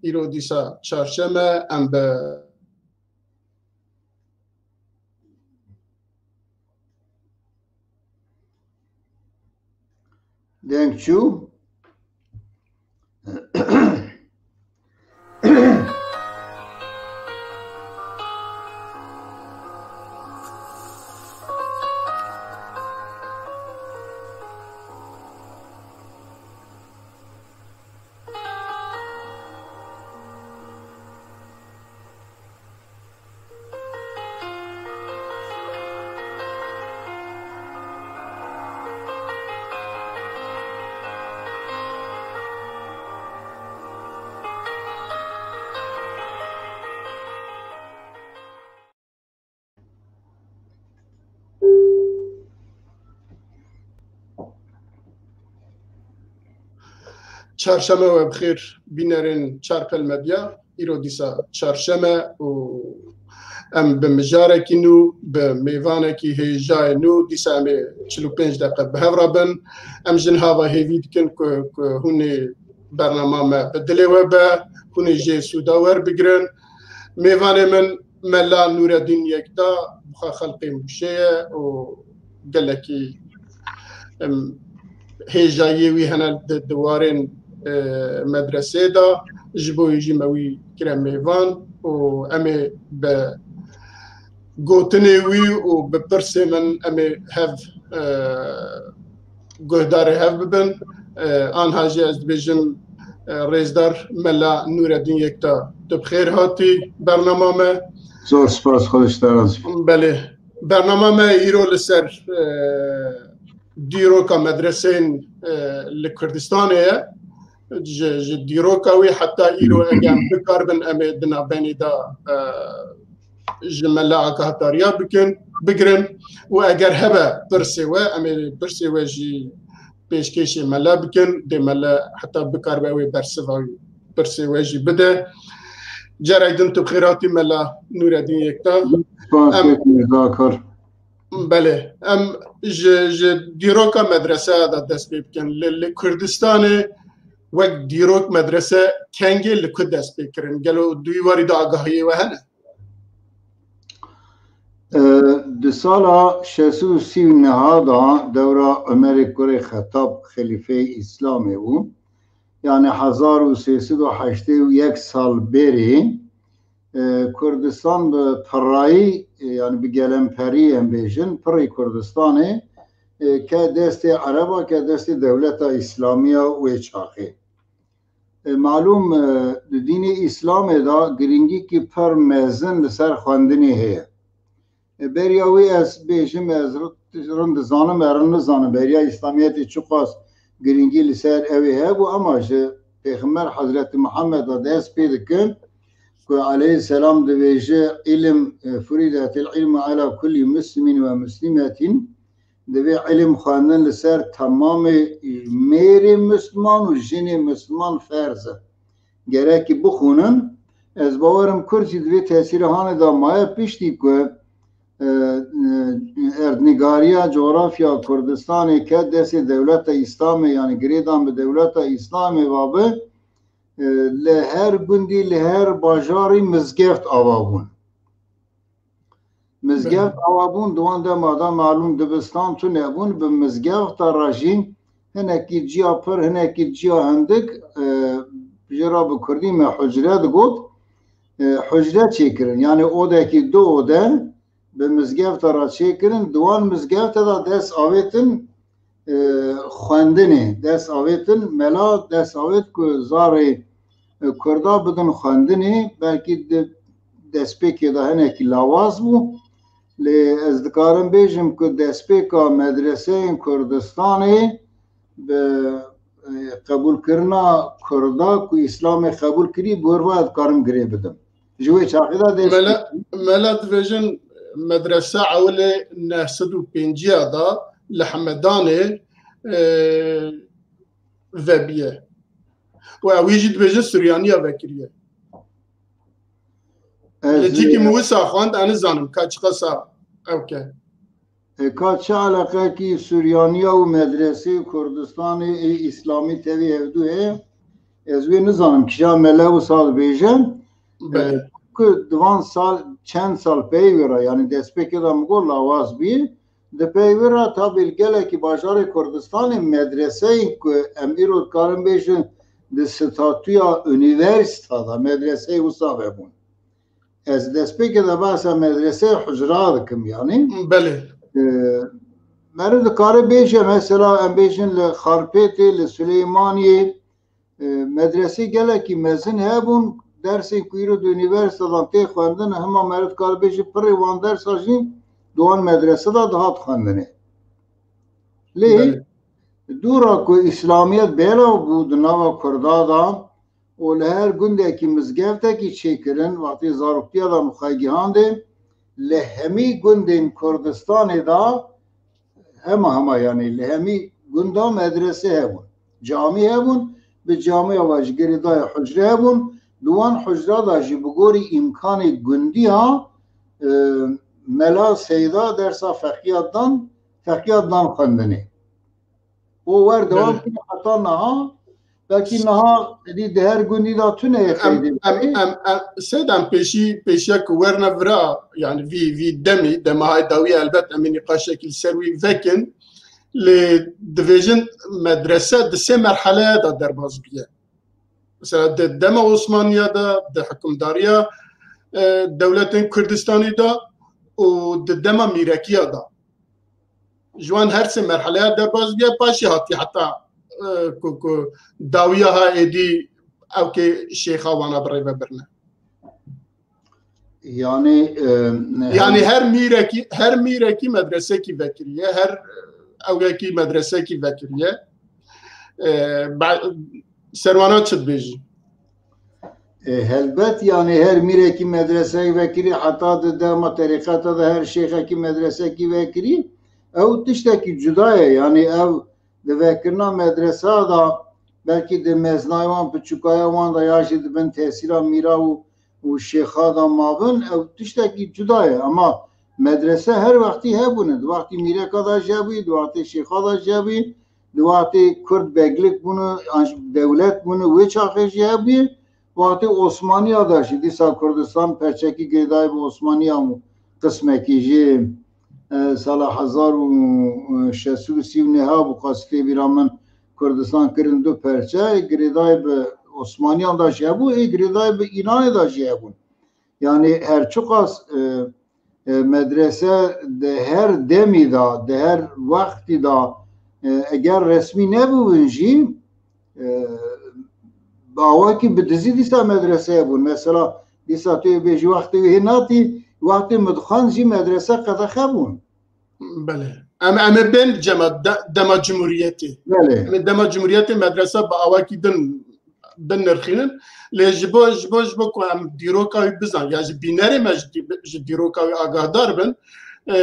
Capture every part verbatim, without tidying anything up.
Îro dîsa çarşeme, em bi Deng çû. Çarşeme we bi xêr, bînerên Çarpel Medya. Îro dîsa çarşeme û em bi mijarekî nû, bi mêvanekî hêjayê nû, dîsa em ê çil û pênc deqe bi hev re bin. Em ji niha ve hêvî dikin ku, ku hûn ê bernama me bi dilê we be, hûn ê jê sûda werbigirin. Mêvanê min Mela Nûredîn Yekta, bi xwe xelqê Mûşê ye û gelekî, em, hêjayiyê wî hene di, di warên, e, medresê de, ji bo wî jî me wî kire mêvan û em ê bi gotinê wî û bi pirsê min em ê hev, e, guhdarê hev bibin. E, anha jî ez dibêjim, e, rêzdar Mela Nûredîn Yekta, tu bi xêr hatî bernama me. Zor spas, Xwedê ji te razî. Belê. Bernama me îro li ser, e, dîroka medreseyên, e, li Kurdistanê ye. Ji, ji dîroka wî heta îro eger em bikaribin, em ê di navbenê de, e, ji Mela Agaha Tariya bikin, bigirin û eger hebe pirsê we, em ê pirsê we jî pêşkêşê Mela bikin, dê Mela heta bikaribe wê bersiva wî, pirsê we jî bide. Carek din tu bi xêr hatî Mela Nûredîn Yekta. Spas, Em, Kêf Mirza Akar. Belê, em ji, ji dîroka medreseya de dest pê bikin. Li, li Kurdistanê wek dîrok medrese kengê li ku dest pê kirin? Gelo di wî warî de agahiyê we hene? E, di sala şeş sed û sî û neh de dewra Omerê Kurê Xetab Xelîfeyê Îslamê bû. Yani hezar û sê sed û heştê û yek sal berê, e, Kurdistan bi pirayî, e, yani bi gelemperî em bêjin, pirî Kurdistanê, e, ke destê Ereba, ke destê dewleta Îslamiya wê çaxê. E, malûm, e, di dînê Îslamê de girîngîkî pir mezin li ser xwendinê heye. E, beriya wî ez bêjim, ez ri-, rind dizanim, e, rind nizanim, beriya Îslamiyetê çiqas girîngî li ser ew ê hebû, ema ji Pêxember Hezretî Muhammed de dest pê dikin ku aleyhisselam dibêje, îlim, e, furidetil ilmu ala kulli muslimin ve muslimetin, divê ilim xwendin li ser temamê mêrê Müslüman û jinê Müslüman ferz e. Gerekî bixwînin. Ez bawerim Kurd jî di vê tesîrê hanê de maye piştî ku, e, e, erdnîgariya, coğrafya Kurdistanê ke destê dewleta Îslamê, yani girêdan bi dewleta Îslamê va bi, e, li her gundî, li her bajarî mizgeft ava bûn. Mizgeft awa bûn, di wan dema de malûm dibistan tune bûn, bi mizgefta re jî hinekî ciya pir, hinekî ciya hindik, e, ji re bi kurdî me hucre digot, e, hucre çêkirin. Yani odekî du ode bi mizgefta re çêkirin, di wan mizgefte de dest avêtin, e, xwendinê dest avêtin, mela dest avêt ku zarê, e, Kurda bidin xwendinê, belkî di destpêkê de hinekî lawaz bû. Lê ez dikarim bêjim ku destpêka medreseyên Kurdistanê bi, e, qebûlkirina Kurda ku Îslamê qebûl kirî, bi wir va ez dikarim girê bidim. Ji wê çaxê de dest Mela, mela dibêjin medrese ewilê neh sed û pêncî ya da li Hemedanê, e, vebiye. Û ewî jî dibêjin Suryaniya vekiriye. Ez Li cîkî min wisa xwend, ez nizanim ka çiqasa ew ke. E, ka çi eleqekî Suryaniya û medresê Kurdistanê ê Îslamî tevî hevdû heye? Ez wê nizanim kîja mele wisa dibêje. Belê. E, ku di van sal, çend sal pey wê re, yanî destpêkê de min got lawaz bî, di pey wê re tabî li gelekî bajarê Kurdistanê medreseyên ku em îro dikarin bêjin di statûya unîversîta de medreseyê wisa vebûn. Ez destpêkê de behsa medreseyê hucra dikim, yanî. Belê. E, meriv dikare bêje, mesela, em bêjin li Xarpêtê, li Silêmaniyê, e, medresê gelekî mezin hebûn, dersên ku îro di unîversîtedan tê xwendin, hema meriv dikare bêje pirê wan dersa jî di wan medrese de dihat xwendinê. Lê Belê. dûra ku îslamiyet belav bû di nava Kurda de, û li her gundekî mizgeftekî çêkirin, wextê zaroktiya de min xwe gihandê, li hemî gundên Kurdistanê de hema hema, yanî li hemî gunda medrese hebûn, camî hebûn, bi camiya ve jî girêdayê hucre hebûn, di wan hucra de jî bi gorî îmkanê gundiya, e, mela seyda dersa feqiya dan, feqiya dan xwendinê. û wer dewam Belê. kir heta niha. Belkî niha êdî di her gundî de tune ye Em, qeydê em, berê. em, em, Seyda, em pêşî, pêşiya ku werne vira, yani vî, vî demî, dema hay dawî elbet em ê nîqaşekî li ser wî vekin. Lê divêjin medrese di sê merheleya de derbas bûye. Mesela di dema Osmaniya de, di hikimdariya, e, dewletên Kurdistanî de û di dema mîrekiya de. Ji wan her sê merheleya derbas bûye, paşê hatiye heta, e, ku, ku dawiya ha êdî ewkê şêxa wana bi rê ve birine. Yanî, e, Yanî her her mîrekî, her mîrekî medresekî vekiriye, her ewekî medresekî vekiriye. E, ba-, Serwana çi dibêjî? E, helbet, yanî her mîrekî medreseyê vekirî, heta di dema terîqeta de her şêxekî medresekî vekirî, ew tiştekî cuda ye. Yanî ew di vekirina medresa de, belkî di mezinayê wan, piçûkaya wan de ya jî di bin tesîra mîra û, û şêxa de mabin, ew tiştekî cuda ye. Ema medrese her wextî hebûne. Di wextî mîreka de jî hebûyî, di wextê şêxa de jî hebûyî, di wextê Kurd beglik bûne, an jî dewlet bûne, wê çaxê jî hebûye. Wextê Osmaniya de jî, dîsa Kurdistan perçekî girêdayî bi Osmaniya û qismekî jî, e, sala hezar û şeş sed û sî û neh bû, qasî tê bîra min, Kurdistan kirin du perçe, girêdayî bi Osmaniyan de jî hebû, ê girêdayî bi Îranê de jî hebûn. Yanî her çiqas, e, e, medrese di her demî de, di her wextî de, e, eger resmî nebûbin jî, e, bi awakî bi dizî dîsa medrese hebûn. Mesela dîsa tu yê bêjî wextê wê hê natî, wextê min dixwend jî medrese qedexe bûn. Belê. Em, em ê bên cema de-, dema cumhuriyetê. Belê. Em ê dema cumhuriyetê medrese bi awakî din binirxînin. Lê ji bo, ji bo, ji bo ku em dîroka wî bizan, ya ji bînerê me ji dî-, ji dîroka wî agahdar bin, e,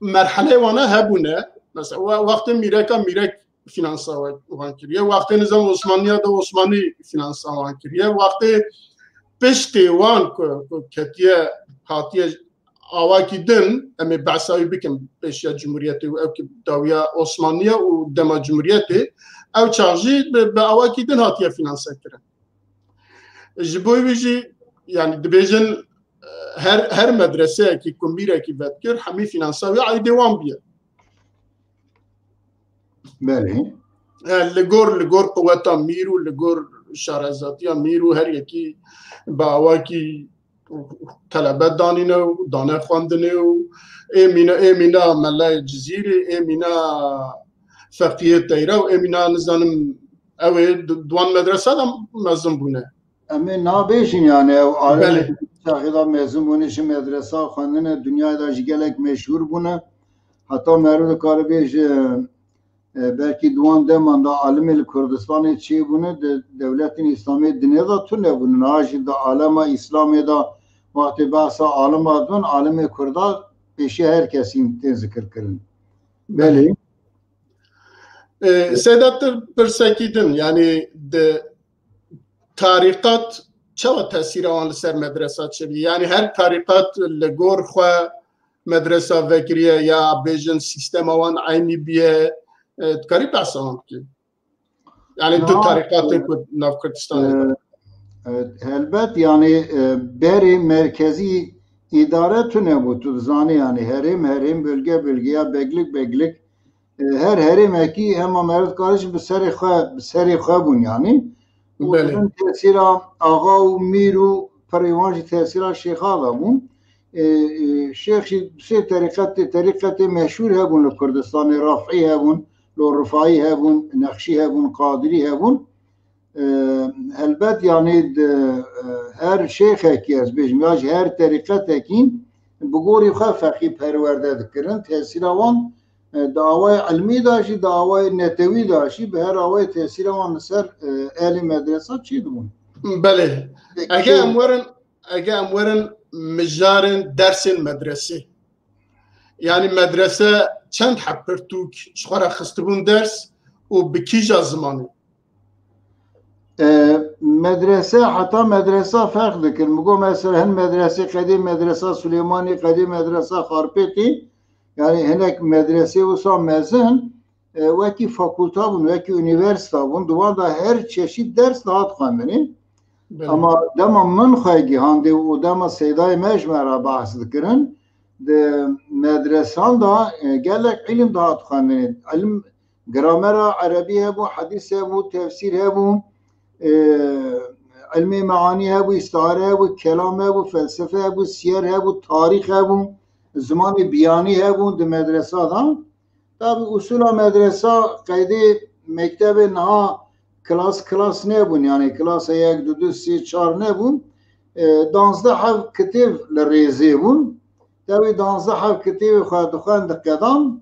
merheleyê wana hebûne. Mesela, we-, wextê mîreka mîrek finansa we-, wan kiriye. Wextê nizam Osmaniya de Osmanî finansa wan kiriye. Wextê piştê wan ku, ku ketiye, hatiye awakî din, em ê behsa wî bikin pêşiya Cumhuriyetê û ew ki dawiya Osmaniya û dema Cumhuriyetê, ew çax jî bi, bi awakî din hatiye finanse kirin. Ji bo wî jî, yani dibêjin, her, her medreseyekî ku mîrekî vedikir, hemî finansa wî aîdê wan bûye. Belê. E, li gor, li gor quweta mîr û li gor şarezatiya mîr û her yekî bi awakî telebe danîne û dane xwendinê û ê mîna, ê mîna Melayê Cizîrê, ê mîna Feqiyê Teyra û ê mîna nizanim ew ê di, di wan medresa de mezin bûne. Em ê nabêjin, yani ew alimê Belê. çaxê de mezin bûne, ji medresa xwendine, dinyayê de jî gelek meşhûr bûne. Heta meriv dikare bêje, e, belkî di wan deman de alimê li Kurdistanê çêbûne, di dewletên Îslamê dinê de tune bûne. Niha jî di alema Îslamê de wextê behsa alima dibin, alimê Kurda pêşiya her kesî tên zikir kirin. Belê. E, Seyda, tu pirsekî din, yani di tarîqat çawa tesîra wan li ser medresa çêbî? Yani her tarîqat li gor xwe medresa vekiriye ya bêjin sîstema wan eynî bûye? E, dikarî behsa wan bikî? Yani tu tarîqatê ku nav Kurdistanê de. E, e, helbet, yani, e, berê merkezî îdare tune bû, tu dizanî, yani herêm, herêm, bölge, bölge ya beglik, beglik. E, her herêmekî hema meriv karî jî bi serê xwe, bi serê xwe bûn, yani. Û Belê. Di bin tesîra axa û mîr û pirê wan jî tesîra şêxa de bûn. E, e, şêx jî sê terîqetê, terîqetê meşhûr hebûn li Kurdistanê, Rafî hebûn, lo Rifayî hebûn, Nexşî hebûn, Qadirî hebûn. E, helbet, yani, di, e, her şêxekî, ez bêjim, ya ji her terîqetekî bi gorî xwe feqî perwerde dikirin. Tesîra wan, e, di awayê ilmî de jî, di awayê netewî de jî, bi her awayê tesîra wan li ser, e, ehlê medresa çêdibûn. Belê. Peki, Ege şey em werin, ege em werin mijarên dersên medresê. Yani medrese çend heb pirtûk ji xwe re xistibûn ders û bi kîja zimanê? E, medrese, heta medresa ferq dikir. Min got, mesela, hin medresê qedê medresa Sulêmanî, qedê medresa Xarpêtê, yani hinek medresê wisa mezin, e, wekî fakulta bûn, wekî unîversîta bûn. Di wan de her çeşît ders dihat xwendinê. Belê. Ama dema min xwe gihandê û dema seydayê me ji me re behs dikirin, di medresan de, e, gelek îlim dihat xwendinê. Îlim, gramera erebî hebû, hedîs hebû, tefsîr hebû, e, ilmê meanî hebû, îstare hebû, kelam hebû, felsefe hebû, siyer hebû, tarîx hebû, zimanê biyanî hebû di medresa de. Tabî usûla medresa qeydê mektebê niha klas klas nebûn, yani klasa yek, du, du, sê, çar nebûn. E, danzdeh heb kitêb li rêzê bûn. Tevî danzdeh heb kitêbê xwe dixwend, diqedan.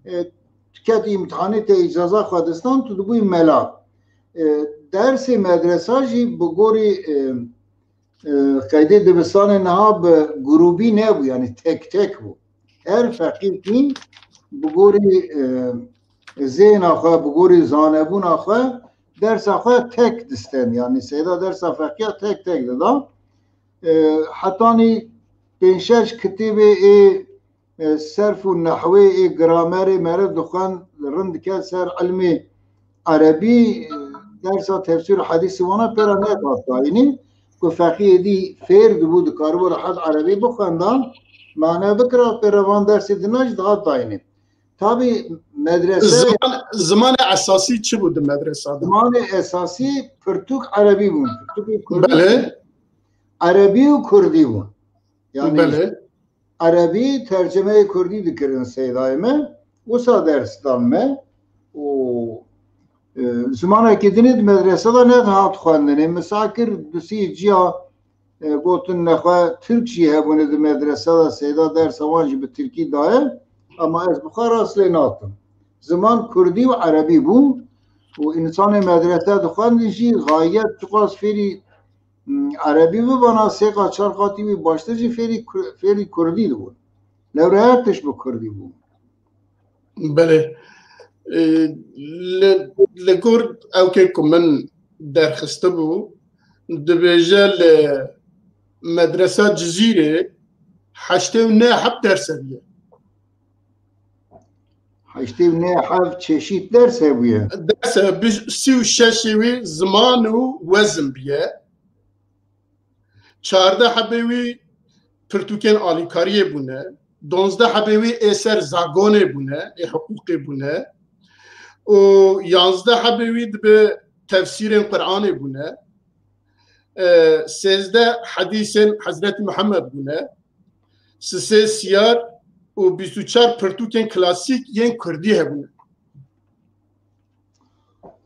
E, tu ketî îmtihanê, te îcaza xwe distan, tu dibûyî mela. E, dersê medresa jî bi gorî, e, e, qeydê dibistanê niha bi grûbî nebû, yani tek tek bû. Her feqîkî bi gorî, e, zêna xwe, bi gorî zanebûna xwe, dersa xwe tek distend. Yani seyda dersa feqiya tek tek dida. E, hetanî pênc şeş kitêbê ê, e, serf û nehwê ê gramerê meriv dixwend, rind diket ser ilmê erebî, e, dersa tefsîr û hedîsê wana pê re nehat dayînê, ku feqî êdî fêr dibû, dikaribû rehet erebî bixwenda, mane bikira, pê re van dersê dina jî dihat dayînê. Tabî medrese Ziman, zimanê esasî çi bû di medresa de? Zimanê esasî pirtûk erebî bûn. Pirtûkê kurdî Belê. Erebî û kurdî bûn. Yani Belê. Erebî tercimeyê kurdî dikirin seydayê me. Wisa ders dan me. Û, e, zimanekî dinê di medrese de nedihat xwendinê. Misakir du sî ciya, e, gotin nexwe Tirk jî hebûne di medrese de, seyda dersa wan jî bi Tirkî daye. Ama ez bi xwe rast lê natim. Ziman kurdî û erebî bû. Û însanê medrese dixwendin jî, xayet çiqas fêrî Hmm, erebî bibana, sê qat çar qatî wî baştir jî fêrî ku-, fêrî kurdî dibûn. Lewre her tişt bi kurdî bû. Belê. E, li, li gor ewkê ku min derxistibû, dibêje li medresa Cizîrê heştê û neh heb derse bûye. Heştê û neh heb çeşît ders hebûye. Ders hebû, sî û şeş wî ziman û wezin bûye. Çardeh hebê wî pirtûkên alîkariyê bûne. Donzdeh hebê wî ê ser zagonê bûne, ê hiqûqê bûne. Û yanzdeh hebê wî dibe tefsîrên Qur'anê bûne. E, sêzdeh hedîsên Hezretî Muhammed bûne. Sisê siyar û bîst û çar pirtûkên klasîk yên kurdî hebûne.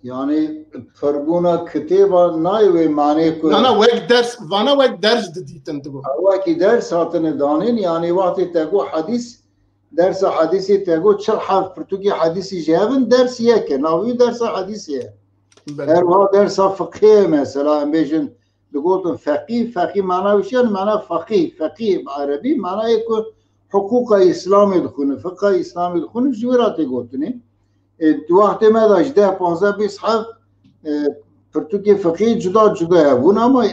Yani pirbûna kitêba nayê wê manê ku Na, na, wek ders, vana wek ders didîtin digo. Wekî ders hatine danîn, yani wextê te got hedîs, dersa hedîsê te got çil heb pirtûkê hedîsî ji hev in, ders yek e, navê wî dersa hedîsê ye. Belê. Her wiha dersa fiqhê ye mesela, em bêjin, digotin feqî, feqî mana wî çi ye? Mana feqî, feqî bi erebî mana yê ku hiqûqa Îslamê dixwîne, fiqha Îslamê dixwîne, ji wê re tê gotinê. E, di wextê me de ji deh, panzdeh, bîst heb, e, pirtûkê fiqî cuda cuda hebûn, ama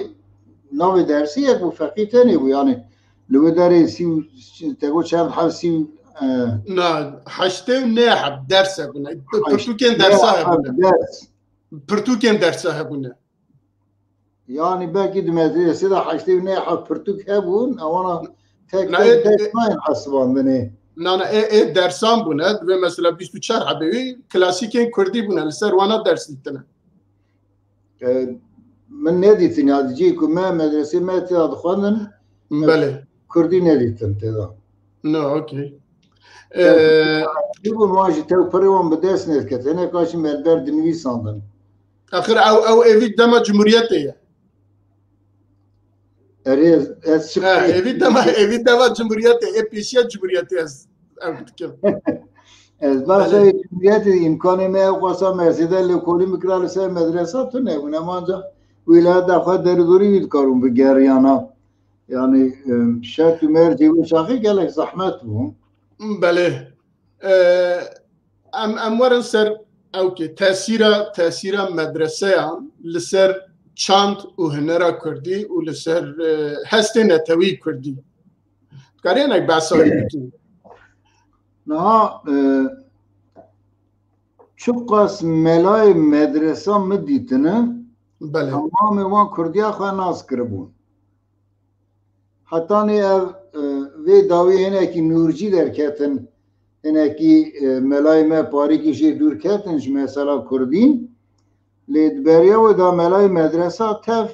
navê dersî yek bû, feqî tenê bû. Yani li wê derê sî û, te got çend heb, sî û, e, Na, heştê û neh heb ders hebûne. Pirtûkên dersa hebûne. Ders. Pirtûkên dersa hebûne. Yanî belkî di medresê de heştê û neh heb pirtûk hebûn, ewana tek tek ders nayên hesibandinê. Na, na, ê, ê dersan bûne, divê mesela bîst û çar hebê wî klasîkên kurdî bûne, li ser wana ders dîtine. E, min nedîtin ya, di cihê ku me medresê me tê de dixwendin, Belê. Kurdî nedîtin tê de. No, okey. Bû wan jî tew pirê wan bi dest nediket. Hinek a jî me li ber dinivîsandin. Axir ew, ew êvî dema cumhuriyetê ye. Erê ez, ez çi Ha, êvî dema, êvî dema cumhuriyetê, ê pêşiya cumhuriyetê ez ew dikim. Ez behsa cumhuriyetê, îmkanê me ew qasa mersêde lêkolîn bikira li ser medresa tune bûne. Em anca wîlayeta xwe derûdorî wî dikarûn bigeriyana. Yani, e, şert û mercê wê çaxê gelek zehmet bû. Belê. E, em, em werin ser ewkê tesîra, tesîra medreseyan li ser çand û hunera kurdî û li ser, e, hestê netewî kurdî. Dikarî hinek behsa wî bikî? Niha, e, çiqas melayê medresa min dîtine, Belê. Temamê wan kurdiya xwe nas kiribûn. Hetanî ev, e, vê dawî hinekî nûrcî derketin, hinekî, e, melayê me parîkî jê dûr ketin ji mesela kurdî. Lê di beriya wê de melayê medresa tev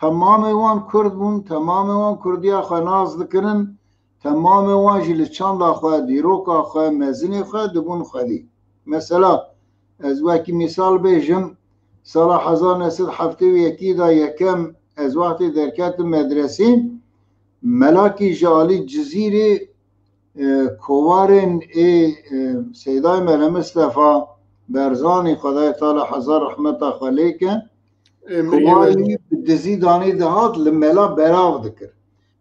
temamê wan kurd bûn, temamê wan kurdiya xwe nas dikirin, temamê wan jî li çanda xwe, dîroka xwe, mezinê xwe dibûn xwedî. Mesela, ez wekî mîsal bêjim, sala hezar neh sed heftê û yekî de yekem ez wextê derketim medresê, melakî ji alî Cizîrê, e, kovarên ê, e, Seydayê Mele Mistefa Berzanî, Xwedayê Teala hezar rehmeta xwe lê ke, kovarî bi dizî danî dihat li mela berav dikir.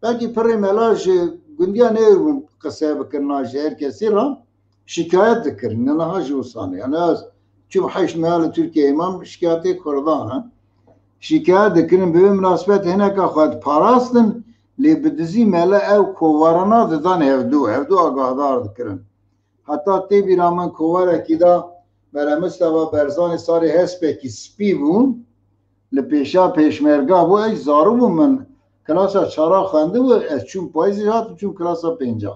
Belkî pirê mela ji gundiya neyr bûn qise bikirina ji her kesî re şikayet dikirin. Ne niha ji wisanê. Yani ez çûm heşt meha li Tirkiyeyê mam, şikayetê kurdan e. Şikayet dikirin, bi vê minasebet hineka xwe diparastin, lê bi dizî mele ew kovarana didan hevdu, hevdu agahdar dikirin. Heta tê bîra min kovarekî de Mele Mistefa Berzanî sarê hespekî spî bû, li pêşa pêşmerga bû, ez zarû bûm, min klasa çara xwendibû, ez çûm payîzê hatim çûm klasa pênca.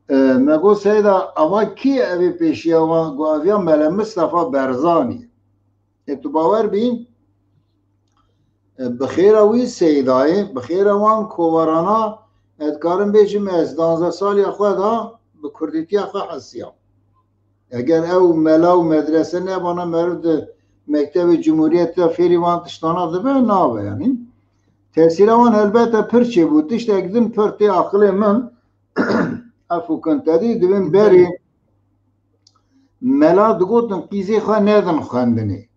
E, me got, Seyda, ava kî ye evê pêşiya wan? Got, ev ya Mele Mistefa Berzanî ye. E, tu bawer bî, e, bi xêra wî Seydayê, bi xêra wan kovarana, ez dikarim bêjim, ez danzdeh saliya xwe de bi kurdîtiya xwe hesiyam. Eger ew mela û medrese nebana, meriv di mektebê cumhuriyetê de fêrî wan tiştana dibe, nabe yanî. Tesîra wan helbete pir çêbû. Tiştek din pir tê aqilê min, ev û kintedî dibin berê mela digotin qîzê xwe nedin xwendinê.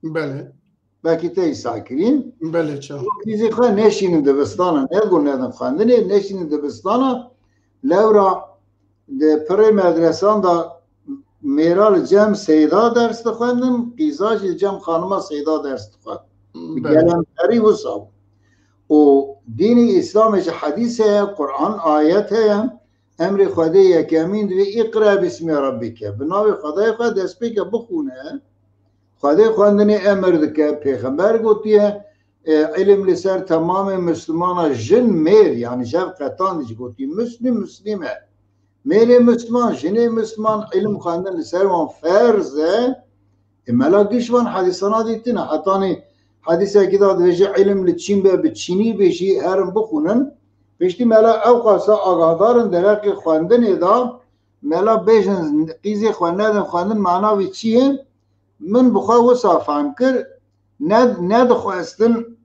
Belê. Belkî te îsa kirî. Belê, çawa. Qîzê xwe neşînin dibistana, ne got nedin xwendinê, neşînin dibistana. Lewra di pirê medresan de mêra li cem Seyda ders dixwendin, qîza jî li cem xanima Seyda ders dixwend. Bi gelemperî wisa bû. Û dînî Îslamê jî hedîs heye, Quran ayet heye, emrê Xwedê yekemîn divê îqre bismî rabbîke. Bi navê Xwedayê xwe dest pê ke bixwîne. Xwedê xwendinê emir dike, pêxember gotiye, e, îlim li ser temamê Mislimana jin mêr, yanî jev qetan jî gotî Muslim, Muslime. Mêrê Misliman, jinê Misliman, îlim xwendin li ser wan ferz e. E, mela giş van hedîsana dîtine. Hetanî hedîsekî de dibêje îlim li çîn be, bi çînî bêjî, herin bixwînin. Piştî mela ew qasa agahdar in dereqê xwendinê de, mela bêjin qîzê xwe nedin xwendin, mana wî çi ye? Min bi xwe wisa fehm kir, ne, nedixwestin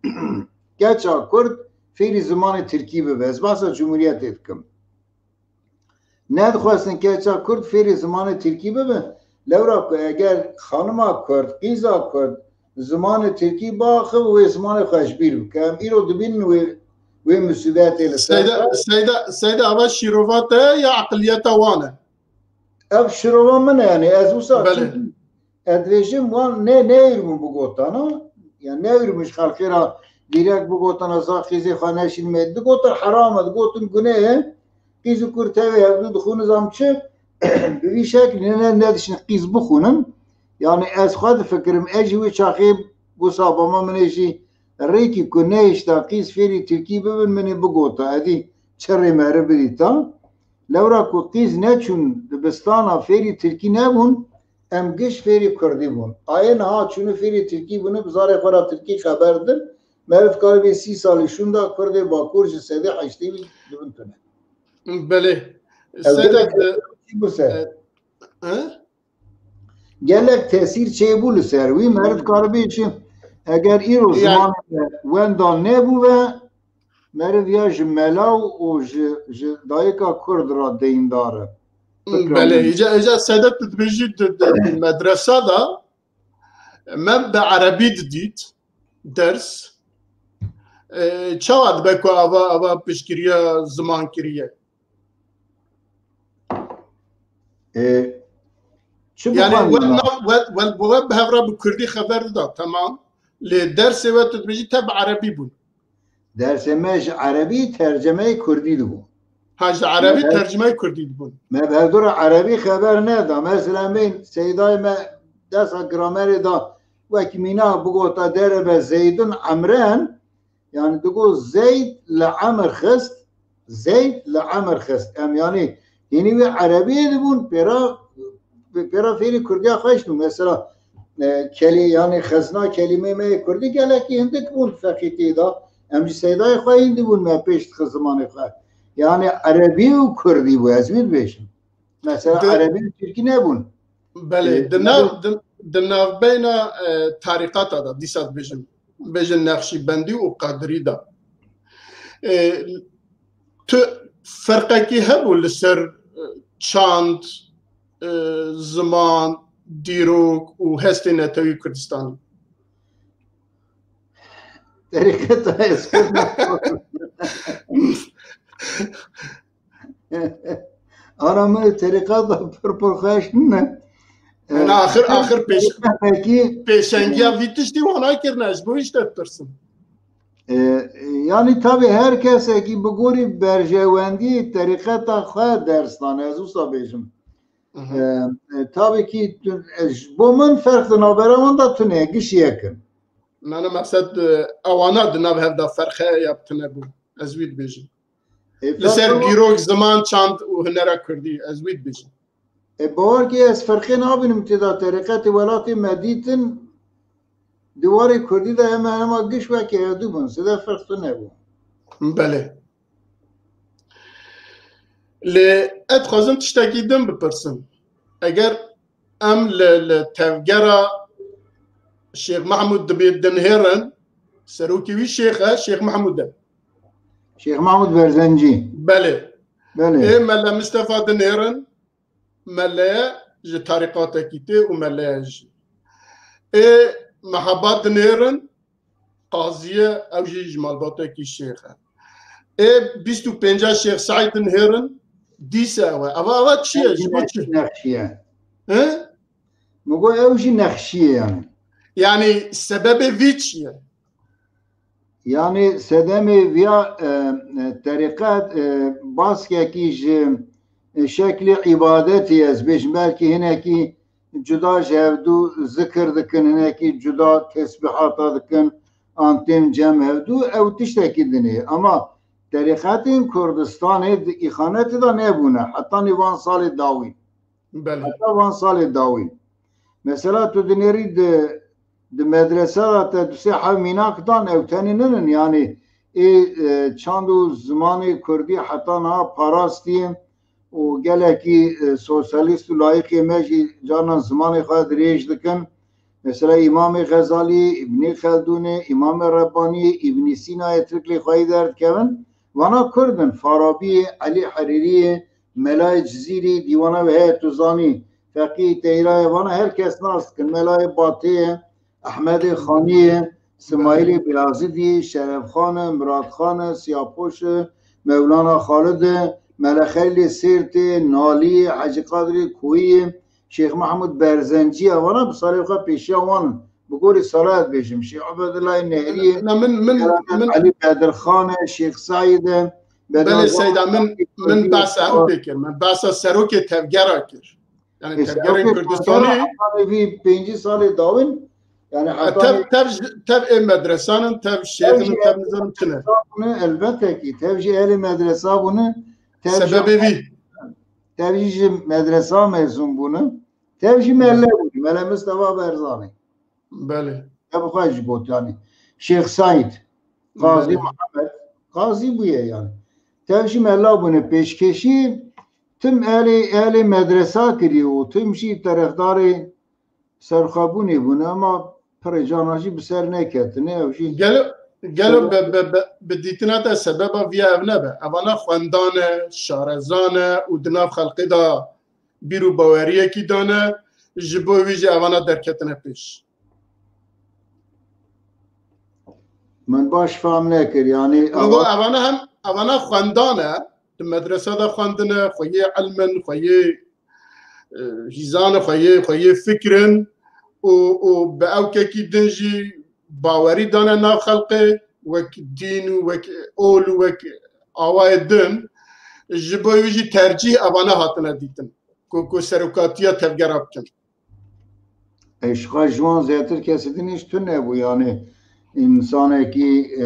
keça Kurd fêrî zimanê Tirkî bibe. Ez behsa Cumhuriyetê dikim. Nedixwestin keça Kurd fêrî zimanê Tirkî bibe. Lewra ku eger xanima Kurd, qîza Kurd zimanê Tirkî biaxive, wê zimanê xwe ji bîr bike. Em îro dibînin wê, wê musîbetê li ser Seyda, Seyda, Seyda, ava şîrova te ya eqiliyeta wan e? Ev şirova min e, yanî ez wisa Belê. Çi ez dibêjim, wan ne, neyr bûn bigotana, yani neyr bûn ji xelkê re dîrek bigotana, za qîzê xwe neşîn me, digotin heram e, digotin guneh e, qîz û kur tevê hevdû dixwînin zam çi, bi vî şeklî ne, ne, nedişin qîz bixwînin, Yani ez xwe difikirim, ez jî wî çaxê wisa bama min ê jî rêkî ku nehişta qîz fêrî tirkî bibin, min ê bigota, edî çi rê meriv bidîta. Lewra ku qîz neçûn dibistana fêrî tirkî nebûn, em giş fêrî kurdî bûn. Ayê niha çûnû fêrî tirkî bûne, bi zarê xwe ra tirkî xeber din. Meriv karibê sî salî şûnda kurdê bakur ji sedê heştê wî dibin tune. Belê. Ew Sedat, gelek e, çî bû ser. E, he? Gelek tesîr çêbû li ser wî. Meriv karibê çi? Eger îro Yani zimanê wenda nebû ve, meriv ya ji mela û ji, ji dayika kurd ra deyndar e. Fikra Belê, min. Îca, îca Sedat tu dibêjî di, di, di medresa da me bi erebî didît ders. E, çawa dibe ku ava, ava piştgiriya ziman kiriye? E, çi Yani bixwendin we ha? nav-, we, we, we bi hev re bi kurdî xeber dida, temam. Lê dersê we tu dibêjî te bi erebî bûn. Dersê me ji erebî tercemeyê kurdî dibû. Ha, ji erebî Me, tercemeyê kurdî dibûn. Me bi hevdû re erebî xeber neda. Mesela, em bên Seydayê me dersa gramerê da, wekî mîna bigota derebe Zeydun Emren, yani digot Zeyd li emir xist, Zeyd li emir xist. Em yani hînî wê erebiyê dibûn, pêra, pêra fêrî kurdiya xweş dibûn. Mesela, e, kelî-, yani xezna kelîmeyê me yê kurdî gelekî hindik bûn feqîtî da. Em ji Seydayê xwe hîn dibûn me pêş dixist zimanê xwe. Yani erebî û kurdî bû, ez wî dibêjim. Mesela Di- erebî û tirkî nebûn. Belê, Ê, di nav, di, di navbeyna, e, tarîqata de, dîsa dibêjin, bêjin Nexşîbendî û Qadirî de. E, tu ferqekî hebû li ser, e, çand, e, ziman, dîrok û hestê netewî Kurdistanî? Terîqeta ez kurd Ana min terîqeta pir pir xweş nîne. Yani axir, axir pêş-, Peki, pêşengiya vî tiştî wana kirine, ji bo îşte dipirsim. E, yani tabi her kesekî bi gorî berjewendî terîqeta xwe ders dane, ez wisa bêjim. Hı hı. E, e, tabi ki tu, e, ji bo min ferq di navbera wan de tune, giş yek in. Mane meqsed, e, ewana di nav hev de ferq heye ya tune bû. Ez wî dibêjim. E, Li ser ferqe dîrok, ziman, çand û hunera kurdî, ez wî dibêjim. E, bawer kî ez ferqê nabînim tê de, terîqetê welatê me dîtin, di warê kurdî de hema hema giş wekî hevdû bûn, zêde ferq tune bû. Belê. Lê ez dixwazim tiştekî din bipirsim. Eger em li, li tevgera Şêx Mehmûd dibê dinihêrin, serokê wî şêx e, Şêx Mehmûd e. Şêx Mehmûd Berzencî. Belê. Belê. Ê Mele Mistefa dinihêrin, Mele ji tarîqatekî tê û Mele jî. Ê Meheba dinihêrin, qazî ye, ew jî ji malbatekî şêx e. Ê bîst û pênca Şêx Seîd dinihêrin, dîsa ew e. Eva, eva çi ye? Ji bo çi? Nexşî ye. He? Min got ew jî nexşî ye yani. Yani sebebê vî çi ye? Yani sedemê viya, e, e, terîqet, e, baskekî ji, e, şeklê îbadetê ez bêjim, belkî hinekî cuda ji hevdû zikir dikin, hinekî cuda tesbîhata dikin, an tên cem hevdû, ew tiştekî din e. Ama terîqetên Kurdistanê di îxanetê de nebûne, hetanî van salê dawî. Belê. Heta van salê dawî. Mesela tu dinêrî di, di medrese de te du sê hev mînak dan, ew tenê ninin, yani ê, e, çand û zimanê kurdî heta niha parastî û gelekî, e, sosyalîst û layîqê me jî carnan zimanê xwe dirêj dikin. Mesela Îmamê Xezalî, Îbnî Xeldûnê, Îmamê Rebbanî, Îbnî Sînayê, Tirk lê xweyî derdikevin. Vana Kurd in, Farabiyê, Elî Herîriyê, Melayê Cizîrî, dîwana wê heye tu zanî, Feqî Teyrayê, vana her kes nas dikin. Melayê Batê ye, Ehmedê Xanî ye, Simayîlê Beyazidî, Şerefxan e, Miradxan e, Siyapoş e, Mewlana Xalid e, Mele Xelîlê Sêrtê, Nalî ye, Hecî Qadirê Koyî ye, Şêx Mehmûd Berzencî ye, vana bi salê xwe pêşiya wan in. Bi gorî sala ez bêjim, Şêx Ubedullayê Nehrî ye, Ne, min, min, Selamet min Elî Bedirxan e, Şêx Seîd e, Belê Bedirxan Seyda, min, min behsa ew pê kir, min behsa serokê tevgera kir. Yani Êsê tevgerên ew Kurdistanî, hetanî vî pêncî salê dawin, yani e, hetanî tev, tev, tev ê medresan in, tev şêxin in, tev nizanim çi ne. Bûne, elbette ki, tev jî ehlê medresa bûne, tev jî, sebebê vî, tev jî ji medresa mezûn bûne, tev jî mele bûne, Mele Mistefa Berzanî. Belê. Ev xwe ji got, yani. Şêx Saîd, Qazî Belê. Muhammed, Qazî bûye, yani. Tev jî mela bûne, pêşkêşî tim ehlê, ehlê medresa kiriye û tim jî terefdarê serxwebûnê bûne, ama pirê cana jî bi ser neketine, ew jî Gelo, gelo bi, bi, bi, bi dîtina te sebeba viya ev nebe. Evana xwendan e, şarezan e û di nav xelkê de bîr û baweriyekî dane, ji bo wî jî evana derketine pêş. Min baş fam nekir, yani Min got, evana hem, evana xwendan e, di medresa de xwendine, xweyê ilm in, xweyê, e, hîzan e, xweyê, xweyê fikr in û, û bi ewkekî din jî bawerî dane nav xelkê, wek dîn û wek ol û wek awayê din, ji bo wî jî tercîh evana hatine dîtin ku, ku serokatiya tevgera bikin. Ê, ji xwe ji wan zêtir kesê din hîç tune bû, yani, însanekî, e,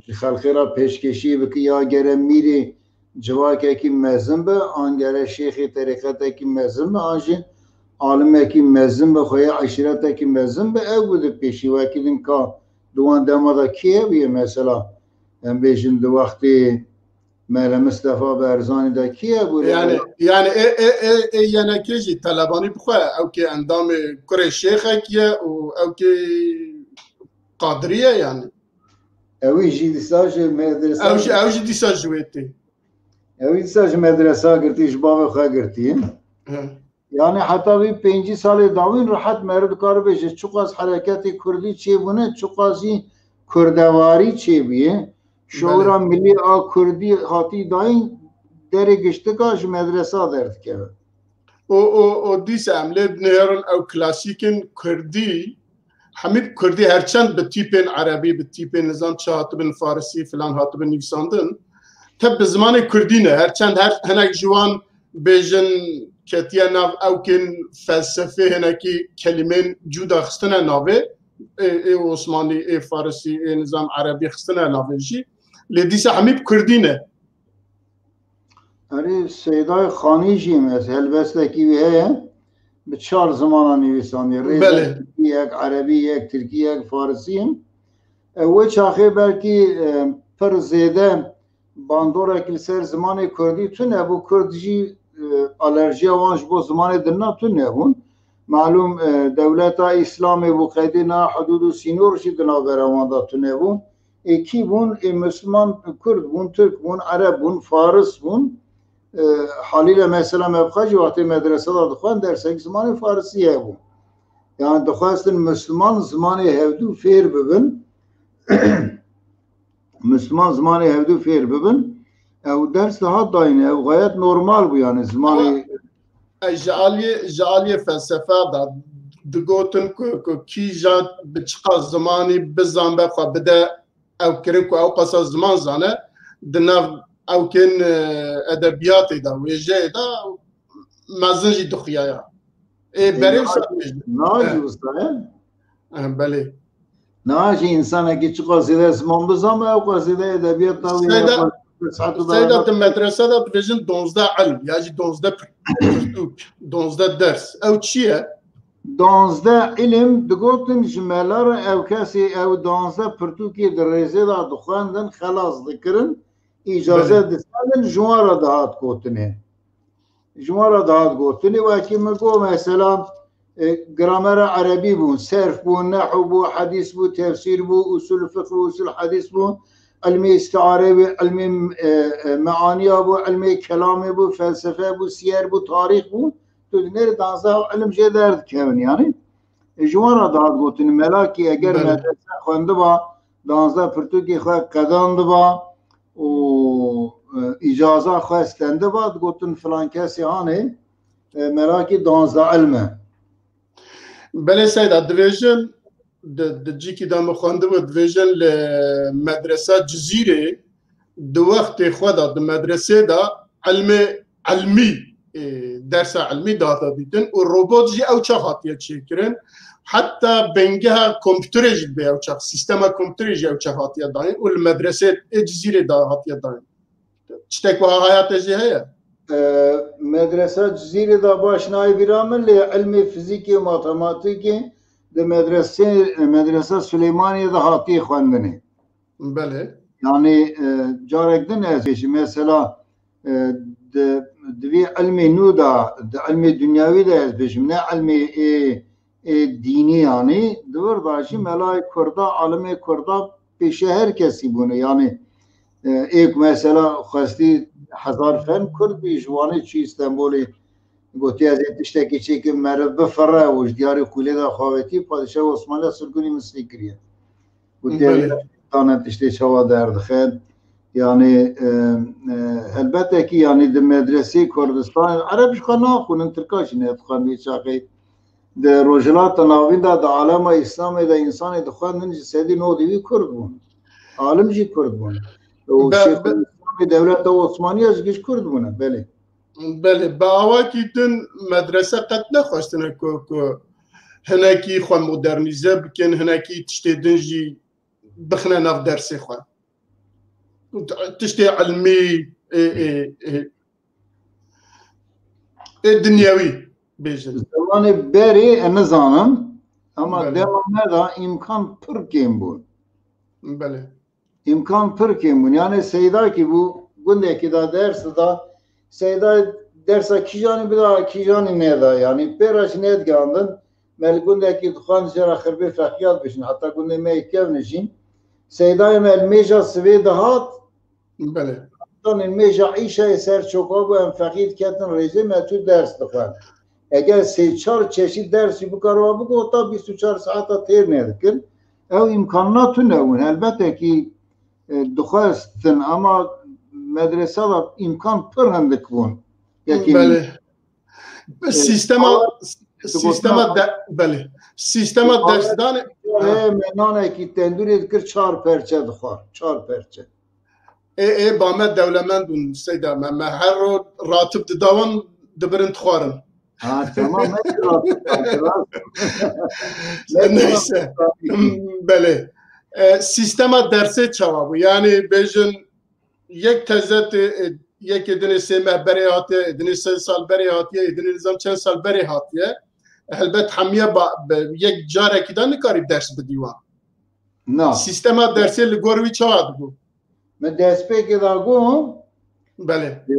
ji xelkê re pêşkêşî bike, ya gere mîrê civakekî mezin be, an gere şêxê terîqetekî mezin be, an jî alimekî mezin be, xweyê eşîretekî mezin be, ew bide pêşî. Wekî din ka di wan dema de kî hebûye, mesela, em bêjin di wextê Mele Mistefa Berzanî de kî hebûye? Yani, yani ê, ê, ê, ê yenekê jî Telebanî bixwe, ew kê endamê kurê şêxek ye û ew kê Qadirî ye yani. Ew jî dîsa ji medresa Ew jî, ew jî dîsa ji wê tê. Ew dîsa ji medresa girtî, ji bavê xwe girtî. He. Yani heta vî pêncî salê dawîn rehet meriv dikare bêje, çiqas hereketê kurdî çêbûne, çiqas jî kurdewarî çêbûye. Şoura Belê. Milî a kurdî hatî dayîn, derê giştika ji medresa derdikeve. O, o, o dîsa em lê dinêrin ew klasîkên kurdî, hemî bi kurdî, her çend bi tîpên erebî, bi tîpên nizam çi hatibin farisî filan hatibin nivîsandin, tep bi zimanê kurdî ne. Her çend her hinek ji wan bêjin ketiye nav ewkên felsefê, hinekî kelîmên cuda xistine navê, ê, ê osmanî, ê farisî, ê nizam erebî xistine navê jî. Lê dîsa hemî bi kurdî ne. Erê, Seydayê Xanî jî mes-, helbestekî wî heye, bi çar zimana nivîsandiye. Rêze Belê. Tirkî yek, erebî yek, tirkî yek, farisî yin. E, wê çaxê belkî, e, pir zêde bandorek li ser zimanê kurdî tune bû. Kurd jî, e, alerjiya wan ji bo zimanê din na tune bûn. Malûm, e, dewleta Îslamê bû, qeydê na hudûd û sînor jî di navbera wan de tune bû. Ê kî bûn? Ê Misliman, Kurd bûn, Tirk bûn, Ereb bûn, Faris bûn. E, halîle mesela me bi xwe jî wextê medrese de dixwend, dersek zimanê Farisî hebû. Yani dixwestin Misliman zimanê hevdû fêr bibin. Misliman zimanê hevdû fêr bibin. Ew ders dihat dayîne, ew gayet normal bû yani zimanê Ama, e, ji aliyê, ji aliyê felsefe de digotin ku, ku kîjan bi çiqas zimanî bizanbe xwe bide ew kirin ku ew qasa ziman zane, di nav ewkên, e, edebiyatê de, wêjeyê de mezin jî dixuyaya. Ê, Ê, berê na-, wisa bêjin. Na jî Eh. wisa ye? Eh, belê. Na jî însanekî çiqas zêde ziman bizanbe, ew qas zêde edebiyat da wî Seyda, ya, saet û Seyda, beraber. Di medrese de dibêjin donzdeh ilm, ya jî donzdeh pir-, pirtûk, donzdeh ders. Ew çi ye? Donzdeh ilim digotin ji mela re ew kesê ew donzdeh pirtûkê di rêzê de dixwendin, xelas dikirin, îcaze Belê. distendin, ji wan re dihat gotinê. Ji wan re dihat gotinê, wekî min got, mesela, e, gramera erebî bûn, serf bûn, nehw bû, hedîs bû, tefsîr bû, usul fiqh bû, usul hedîs bû, ilmê îstiare bû, ilmê, e, e, meaniya bû, ilmê kelamê bû, felsefe bû, siyer bû, tarîx bû. Tu dinêrî danzdeh ilim jê derdikevin, yani. E, ji wan re dihat gotin, melakî eger Belê. medrese xwendiba, danzdeh pirtûkê xwe qedandiba û, e, îcaza xwe stendiba, digotin filan kesê hanê, e, melakî danzdeh ilm e. Belê Seyda, dibêjin, di, di cîkî de min xwendibû, dibêjin li medresa Cizîrê di wextê xwe de di medresê de ilmê ilmî e, dersa ilmî dihate dîtin û robot jî ew çax hatiye çêkirin. Heta bingeha kompûterê jî dibe ew çax, sîstema kompûterê jî ew çax hatiye dayîn û li medresê ê Cizîrê de hatiye dayîn. Tiştek wiha haya te jî heye? E, Medresa Cizîrê de baş nayê bîra min, lê ilmê fizîkê û matematîkê di medresê, Medresa Silêmaniyê de hatiye xwendinê. Belê. Yanî, e, carek din ez bêjim, mesela, e, di, di vî ilmê nû de, di ilmê dinyawî de ez bêjim, ne ilmê ê, ê dînî yanî, di vir de jî melayê Kurda, alimê Kurda pêşe her kesî bûne. Yanî, e, ê ku mesela xwestî hezar fen Kurd bî, ji Wanê çû Stenbolê, gotî, "Ez ê tiştekî çêkim, meriv bifire", û ji diyarê xwîlê de xavêtî, padîşah Osmanliya sirgûnî Misrî kiriye. Gotî, "Belê. Tane tiştê çawa derdixin." Yanî, e, e, helbete ki, yanî di medresê Kurdistanê, Ereb ji xwe naxwînin, Tirka jî nedixwin vê çaxê. Di Rojhilata Navîn de, di alema Îslamê de însanê dixwendin, ji sedî nodî wî Kurd bûn. Alim jî Kurd bûn. Û Be-, Şêxul be- Îslamê dewleta Osmaniya jî giş Kurd bûne, belê. Belê, bi awakî din medrese qet nexwestine ku, ku hinekî xwe modernîze bikin, hinekî tiştê din jî bixine nav dersê xwe. Tiştê ilmî, ê, ê, ê, ê dinyewî bêjin. Zemanê berê e nizanim, ama Belê. Dema me de îmkan pir kêm bûn. Belê. Îmkan pir kêm bûn. Yanî Seyda kî bû, gundekî da ders da, Seyda dersa kîjanî bida, kîjanî neda. Yanî pê re jî nedigihandin. Me li gundekî dixwend jê re xirbê feqiya dibêjin. Heta gundê me yê kevn jî. Seydayê me li mêja sivê dihat. Belê. Heta mêja îşayê ser çoka bû, em feqî diketin rêzê me çû ders dixwend. Eger sê çar çeşît dersî bikariba biko, ta bîst û çar saeta têr nedikir. Ew îmkanna tune bûn. Helbete kî, e, dixwestin, ama medresa de îmkan pir hindik bûn. Yekî Belê. E, Sîstema, awa sîstema digotina de, belê. Sîstema awa dersdanê, heye, me nanekî tendûrê dikir, çar perçe dixwar. Çar perçe. Ê, ê, ba me dewlemend bûn, Seyda me. Me her ro ratib didawan dibirin dixwarin. Ha, tamam, me de ratib, rast. Neyse. Belê. E, sîstema dersê çawa bû? Yanî bêjin yek teze tê, e, yekê dinê sê meh berê hatiye, ê dinê sê sal berê hatiye, ê dinê nizam çend sal berê hatiye. Helbet hemiye ba-, be-, yek carekî de nikarî ders bidî wan. Na. Sîstema dersê li gor wî çawa dibû? Me destpêkê de got, Belê. e,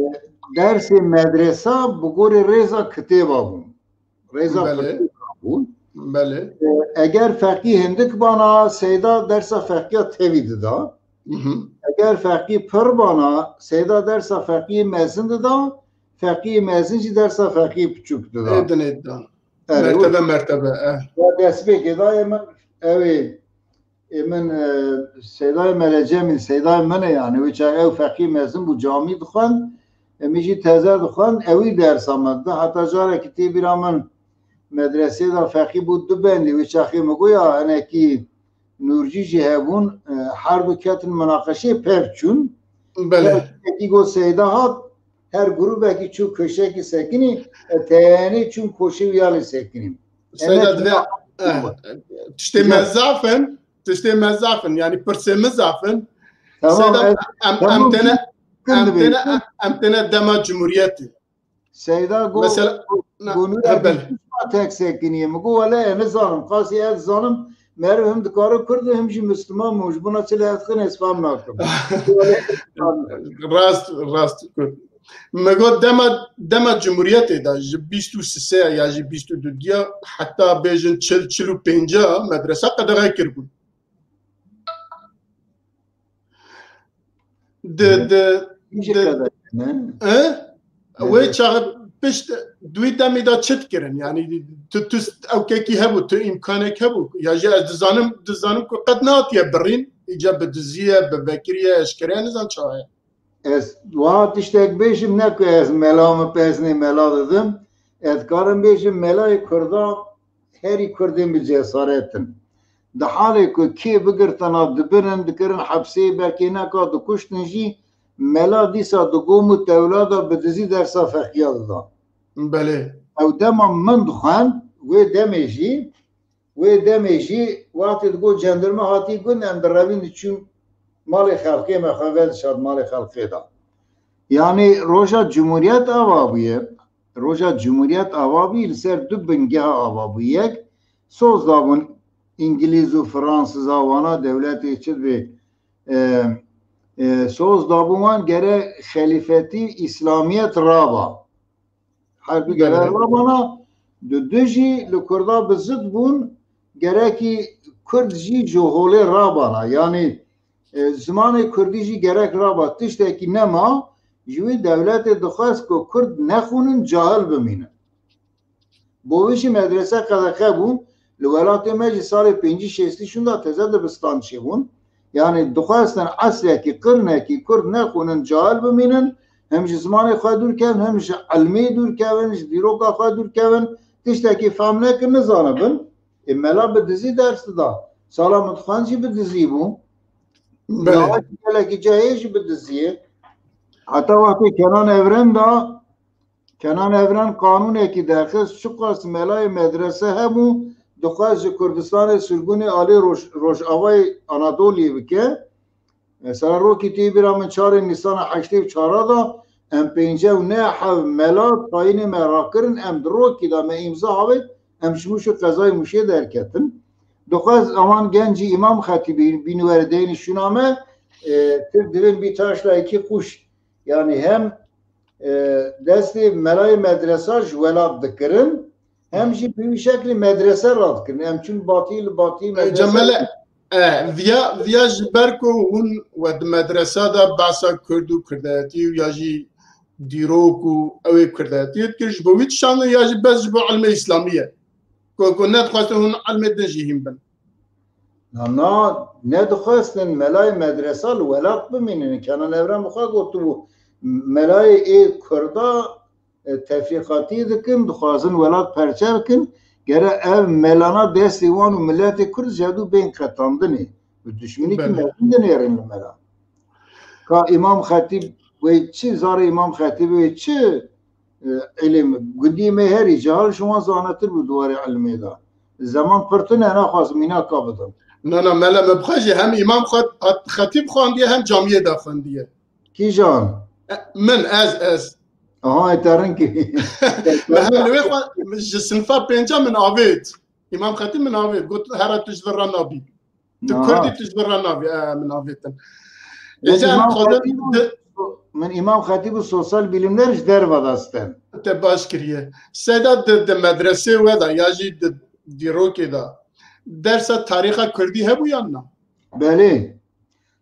dersê medresa bi gorê rêza kitêba bûn. Rêza Belê. pirtûka bûn. Belê. E, eger feqî hindik bana, Seyda dersa feqiya tevî dida. Hı hı. Eger feqî pir bana, Seyda dersa feqiyê mezin dida, feqiyê mezin jî dersa feqiyê piçûk dida. Ê dinê dida. Erê, Mertebe, wek mertebe, eh. Ya destpêkê dayê min, ew ê, ê min, e, Seydayê Mele Cemîl, Seydayê min e yani. Wê çax ew feqî mezin bû, camî dixwend, e, min jî teze dixwend, ewî dersa me dida. Heta carekî tê bîra min, medresê de feqî bû du bendî, wê çaxê min got ya, hinekî Nûrcî jî hebûn, e, her du ketin minaqeşeyê, pev çûn. Belê. Pev çûn, yekî got Seyda hat, her grûbekî çû köşekî sekinî, e, teyanî çûn koşê wî ya lê sekinî. Seyda Emek divê, eh, tiştê Ya. me zaf in, tiştê me zaf in, yani pirsê min zaf in. Tamam, Seyda, ez, em, tamam, em têne, kin em dibê. têne, em têne dema cumhuriyetê. Seyda got, Mesela, na, got, "Nûra he, belê. Bîst û çar tek sekiniye." Min got, "Wele, ez nizanim. Qasî ez zanim, meriv him dikare Kurd be, him jî Misliman bû. Ji bona çi lê ez xin, ez fam nakim." Wele, ez zanim. Rast, rast got. Me got dema, dema Cumhuriyetê de ji bîst û sê ya jî bîst û du ya heta bêjin çil, çil û pênc medresa qedexe kiribûn. Di, di, Hîn jî di, qedexe ne? e? Wê Evet. çax pişt duî demî de çi dikirin? Yani tu, tu ewkekî hebû, tu îmkanek hebû. Ya jî ez dizanim, dizanim ku qet nehatiye birîn, îca bi diziye, bi vekiriye, eşkere nizan çawa ye. Ez wiha tiştek bêjim, ne ku ez mela min pezinê mela didim. Ez dikarim bêjim, melayê Kurda herî Kurdên bi cesaret in. Di halê ku kê bigirtina dibirin, dikirin hepsê, belkê neka dikuştin jî, mela dîsa di gom û tewla de bi dizî dersa feqiya dida. Belê. Ew dema min dixwend, wê demê jî, wê demê jî wextê digot cendirme hatî gund, em direvîn diçûn malê xelkê me xwe vedişart malê xelkê de. Yanî roja Cumhuriyet ava bûye. Roja Cumhuriyet ava bûye, li ser du bingeha ava bûye. Yek, soz dabûn Îngilîz û Fransız a wana dewletê çi dibê, e, e, soz dabûn wan gere xelîfetî Îslamiyet raba. Her du gere rabana, du du jî li Kurda bi zid bûn, gerekî Kurd jî ji holê rabana. Yanî, e, zimanê Kurdî jî gerek raba. Tiştekî nema, ji wî dewletê dixwest ku Kurd nexwînin, cahil bimînin. Bo wî jî medrese qedexe bû. Li welatê me jî salê pêncî şêstî şûnda teze dibistan çêbûn. Yanî dixwestin esrekî, qirnekî Kurd nexwînin, cahil bimînin, hem ji zimanê xwe dûr kevin, hem ji ilmê dûr kevin, ji dîroka xwe dûr kevin, tiştekî fehm nekin, nizanibin. Ê, mela bi dizî ders dida. Sala min dixwend jî bi dizî bû. Belê. Niha jî gelekî cayê jî bi dizî ye. Heta wextê Kenan Evren da, Kenan Evren qanûnekî derxist, çiqas melayê medrese hebû, dixwest ji Kurdistanê sirgûnê alî Roj-, Rojavayê Anadoliyê bike. Mesela rokî tê bîra min çarê Nîsana heştê û çara da, em pêncî û neh heb mela tayînê me rakirin, em di rokî de me îmza avêt, em ji Mûş û qezayê Mûşê derketin. Dixwest ewan gencî Îmam Xetîbî bînî were deyînî şûna me, e, Tirk divên bî taşla yekî quş. Yanî hem, e, destê melayê medresa ji welat dikirin, hem jî bi wî şeklî medrese radikirin. Em çûn batî li batî E, medrese Cemele, e, viya, viya ji ber ku hûn we di medresa de behsa Kurd û Kurdayetî û ya jî dîrok û ew ê Kurdayetiyê dikir, ji bo wî dişandin ya jî bes ji bo ilmê Îslamî ye? Ku, ku nedixwestin hûn ilmê din jî hîn bin? Na, na, nedixwestin melayê medresa li welat bimînin. Kenan Evren bi xwe gotibû, melayê ê Kurda, e, tefrîqatî dikin, dixwazin welat perçe bikin. Gere ev melana destê wan û miletê Kurd ji hevdû bên qetandinê. Bi duşminîkî Belê. mezin dinêrin li mela. Ka Îmam Xetîb wê çi, zarê Îmam Xetîb wê çi, e, ilm, gundî me herî cahil ji wan zanetir bû di warê ilmê de. Zeman pir tune, naxwazim mînaka bidim. Na, na, mele me bixwe jî hem Îmam Xet-, Xet-, Xetîb xwendiye hem camiyê de xwendiye. Kîjan? E, min, ez, ez. Aha, e, te rinkî. Me hem li wê xwe, ji sinfa pênca min avêt. Îmam Xetîb min avêt. Got, here tu ji vir re nabî. Tu Aha. Kurdî, tu ji vir re nabî. E, min avêtin. Min Êca em Îmam dixwazin Xetîb û, di- min Îmam Xetîb û sosyal bilimler ji derve de sten. Te baş kiriye. Seyda di, di medresê we de ya jî di dîrokê de dersa tarîxa Kurdî hebû yan na? Belê.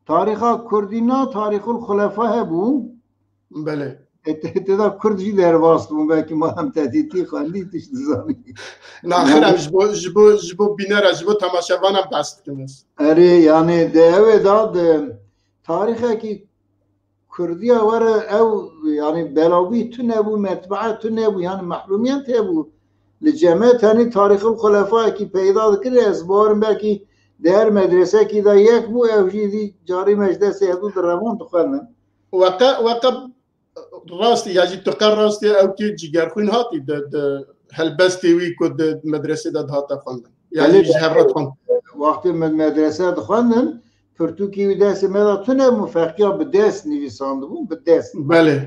Tarîxa Kurdî na, tarîxul xulefa hebû. Belê. E, te, te da Kurd jî derbas bûn, belkî madem te dîtî, xwendî, tu jî dizanî. Naxir em ji bo, ji bo, ji bo bînera, ji bo temaşevanan behs dikim ez. Erê, yanî de ew ê da de tarîxekî Kurdiya were ew, yanî belawî tune bû, metbaa tune bû, yanî mehrûmiyet hebû. Li cem me tenê tarîxul xulefayekî peyda dikir, ez bawerim belkî di her medresekî de yek bû, ew jî dî carî me ji destê hevdû direvand dixwendin. Weqe, weqe rastî, ya jî tu qe rastî ew kê Cigerxwîn hatî di, di helbestê wî ku di medresê de dihate xwendin. Ya Belê, jî ji hev re dixwend. Wextê me medrese dixwendin, pirtûkî wî destê me de tune bû, feqiya bi dest nivîsandibûn, bi dest. Belê.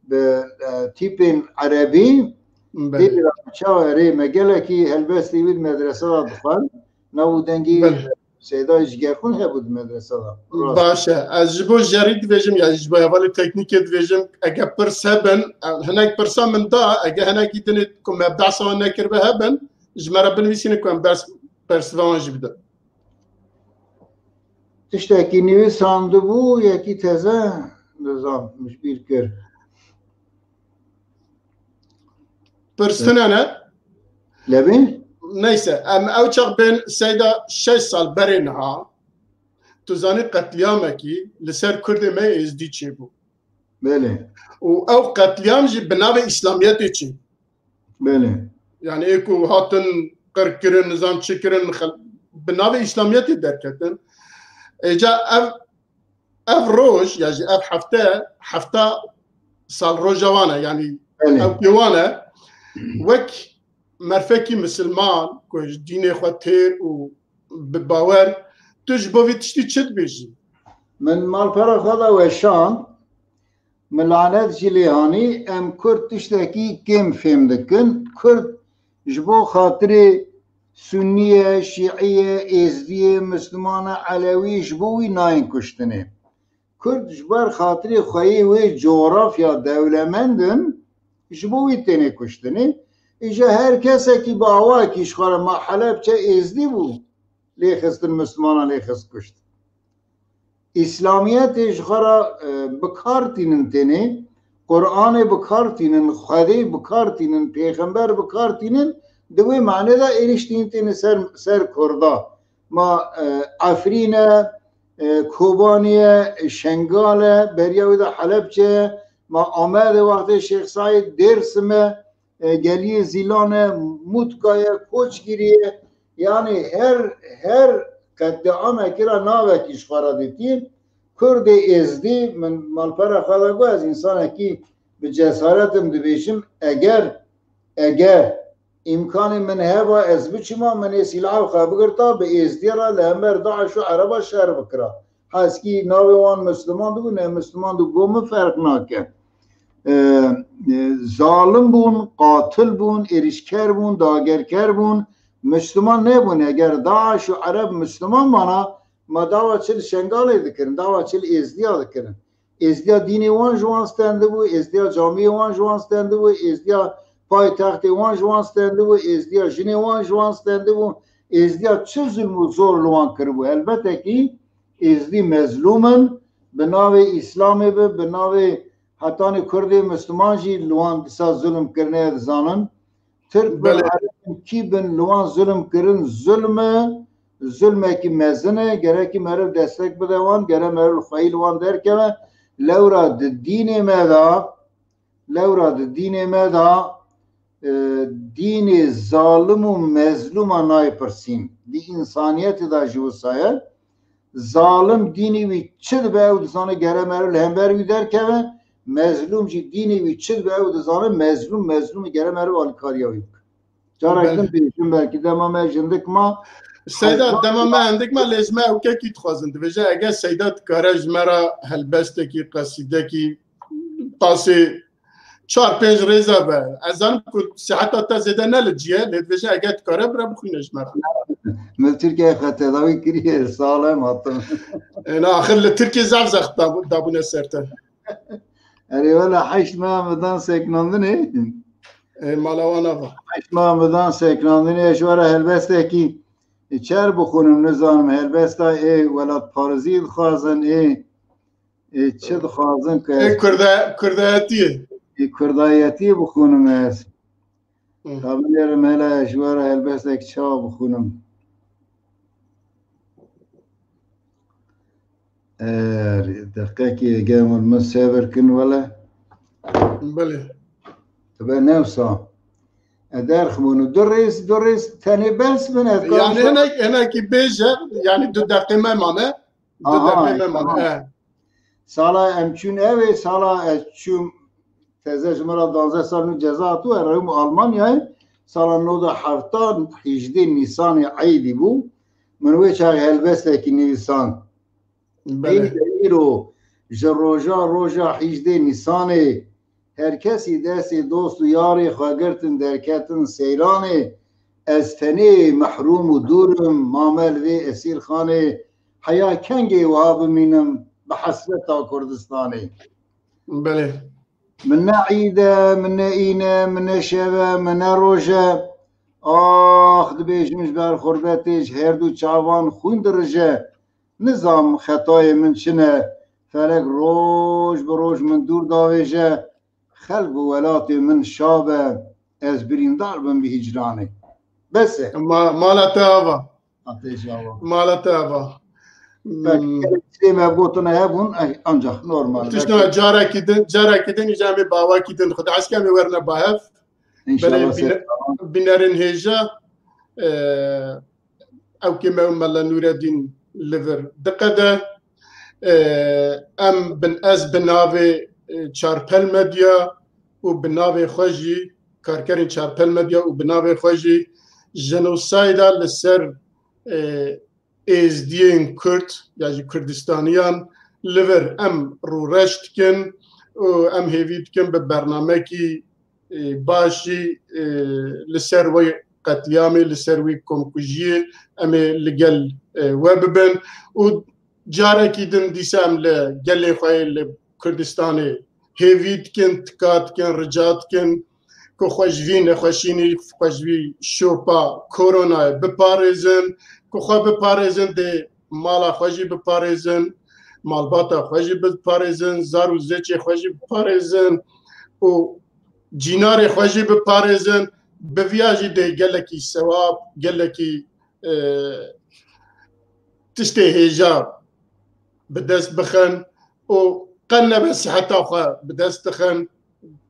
Bi, e, tîpên erebî, Belê. Tê bîra çawa erê me gelekî helbestê wî di medrese de dixwend, nav û dengî Belê. Seyda Jigerxwîn hebû di medrese de. Rast. Baş e. Ez ji bo jerî dibêjim, ya ji bo hevalê teknîkê dibêjim, ege pirs hebin, e, hinek pirsa min da, ege hinekî dinê ku me behsa wan nekiribe hebin, ji me re binivîsînin ku em bers, bersiva wan jî bidin. Tiştekî nivîsandibû, yekî teze nizam ji bîr kir. Pirs tune ne? Lebê? Neyse, em ew çax bên seyda şeş sal berê niha, tu zanî qetlîamekî li ser Kurdê me Êzdî çêbû. Belê. Û ew qetlîam jî bi navê Îslamiyetê çê. Belê. Yani ê ku hatin qirkirin, nizam çi kirin, xel-, bi navê Îslamiyetê derketin. Êca ev, ev roj, ya jî ev hefte, hefta sal roja wan e, yani Belê. Ew pê wan e. Wek merfekî misilman ku ji dînê xwe têr û bi bawer, tu ji bo vî tiştî çi dibêjî? Min malpera xwe de weşan, min lanet jî lê hanî, em Kurd tiştekî kêm fêm dikin. Kurd ji bo xatirê Sunnî ye, Şîî ye, Êzdî ye, Misliman e, Elewî, ji bo wî nayên kuştinê. Kurd ji ber xatirê xweyê wê coğrafya dewlemend in, ji bo wî têne kuştinê. Îja her kesekî bi awakî ji xwe re ma Helebçe Êzdî bû, lê xistin Mislimana lê xist kuşt. Îslamiyetê ji xwe re, e, bi kar tînin têne, Qur'anê bi kar tînin, Xwedê bi kar tînin, Pêxember bi kar tînin, di wê manê de êrîş tînin têne ser, ser Kurda. Ma, e, Efrîn e, e, Kobanî ye, Şengal e, beriya wê de Helebçe ye, ma Amedê wextê Şêx Seîd, Dêrsim e, e, Geliyê Zîlan e, Mûtka ye, Koçgirî ye. Yanî her, her qetliamekî re navekî ji xwe re dîtî. Kurdê Êzdî, min malpera xwe de got, ez însanekî bi cesaret im dibêjim, eger, eger îmkanê min heba ez biçûma, min ê sîlahê xwe bigirta, bi Êzdiyê re li hember DAIŞ û Ereba şer bikira. Heskî navê wan Misliman dibû, ne Misliman dibû, bo min ferq nake. E, e, zalim bûn, qatil bûn, êrîşker bûn, dagerker bûn, Misliman nebûn. Eger DAIŞ û Ereb Misliman mana, ma dawa çi li Şengalê dikirin, dawa çi li Êzdiya dikirin. Êzdiya dînê wan ji wan stendibû, Êzdiya camiyê wan ji wan stendibû, Êzdiya paytextê wan ji wan stendibû, Êzdiya jinê wan ji wan stendibû, Êzdiya çi zulm û zor li wan kiribû. Helbetekî Êzdî mezlûm in, bi navê Îslamê be, bi navê hetanî Kurdê Misliman jî li wan dîsa zulm kirine dizanin. Tirk bin, Belê. Ereb bin, kî bin li wan zulm kirin, zulm e, zulmekî mezin e, gerekî meriv destek bide wan, gere meriv li xweyî li wan derkeve, lewra di dînê me de, lewra di dînê me de, e, dînê zalim û mezlûma nayê pirsîn. Di însaniyetê de jî wisa ye. Zalim dînê wî çi dibe ew dizane gere meriv li hember wî derkeve. Mezlûm jî dînê wî çi dibe ew dizane mezlûm, mezlûmî gere meriv alîkariya wî bike. Carek Belê. din bêjim belkî dema me ji hindik ma. Seyda, dema me hindik ma lê ji me ewkekî dixwazin. Dibêje eger Seyda dikare ji me re helbestekî, qesîdekî, tasê çar pênc rêza be. Ez zanim ku siheta te zêde ne li cî ye, lê dibêje eger dikare bire bixwîne ji me re. Min Tirkiyeyê xwe tedawî kiriye, salem hatim. Ê, na, axir li Tirkiyê zaf zext dab-, dabûne ser te. Erê wela heşt meha min dan seknandinê. Ê, mala wan ava. Heşt meha min dan seknandinê, ez ji we re helbestekî çer bixwînim, nizanim, helbesta ê welatparêzî dixwazin, ê Ê, çi dixwazin ku Ê, ez Kurda-, Kurdayetiyê. Ê, Kurdayetiyê bixwînim ez. Hı. Ka binêrim hele ji we re helbestek çawa bixwînim. Er, deqekê gel min, min sebir kin wele. Belê. Be newsa. E, derxibûn û du rêz, du rêz tenê bers bin, ez Yani karim hinek, hinekî bêje, yani du deqê me mane. Du Aha, deqê me mane. tamam. He. Sala em çûn ev ê, sala ez çûm teze ji min re duwazdeh sal nû ceza hatibû, ez rewim Almanyayê. Sala nod û hefta hîjdê Nîsanê eydî bû. Min wê çaxê helbestekî nivîsand. Belê. Ey de îro ji roja, roja hîjdê Nîsanê, her kesî destê dost û yarê xwe girtin derketin seyranê. Ez tenê mehrûm û dûr im, mame li vê esîrxanê. Heya kengê wiha bimînim bi hesreta Kurdistanê? Belê. Min ne îd e, min ne îne, min ne şev e, min ne roj e. Ax, dibêjim ji ber xurbetê ji her du çavan xwîn dirije. Nizam xetayê min çi ne, felek roj bi roj min dûr davêje. Xelk û welatê min şa be, ez birîndar bim bi hicranê. Bes e. Ma-, mala te ava. Ateş ava. Mala te ava. Belkî Hmm. gelek tiştê me gotine hebûn, eh, ancak normal. Tiştê Belkî carekî din, carekî din îca em ê bawakî din. Xwedê eske em ê werine bahev. İnşallah Belê, ser bine-, binerên hêja, e, ew kê me û Mela Nûredîn li vir diqede. E, em bin, ez bi navê, e, Çarpel Medya û bi navê xwe jî karkerên Çarpel Medya û bi navê xwe jî jenosayda li ser, e, Êzdiyên Kurd ya jî Kurdistaniyan li vir em rûreş dikin û em hêvî dikin bi bernamekî, e, baş jî, e, li ser wê qetlîamê, li ser wî komkujiyê em ê li gel, e, we bibin û carekî din dîsa em li gelê xwe yê li Kurdistanê hêvî dikin, tika dikin, rica dikin ku xwe ji vî nexweşînî, xwe ji vî şopa koronayê biparêzin, ku xwe biparêzin, dê mala xwe jî biparêzin, malbata xwe jî biparêzin, zar û zêçê xwe jî biparêzin û cînarê xwe jî biparêzin. Bi viya jî dê gelekî sewab, gelekî, e, tiştê hêja bi dest bixin û qe nebe siheta xwe bi dest dixin.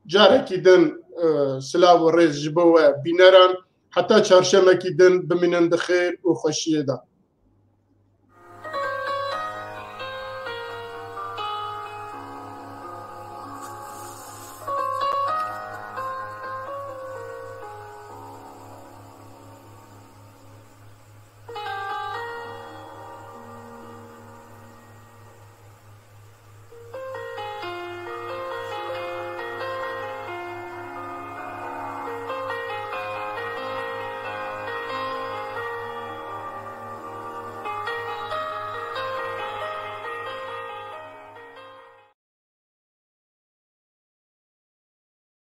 Carekî din, e, silav û rêz ji bo we bîneran. Heta çarşemekî din bimînin di xêr û xweşiyê de.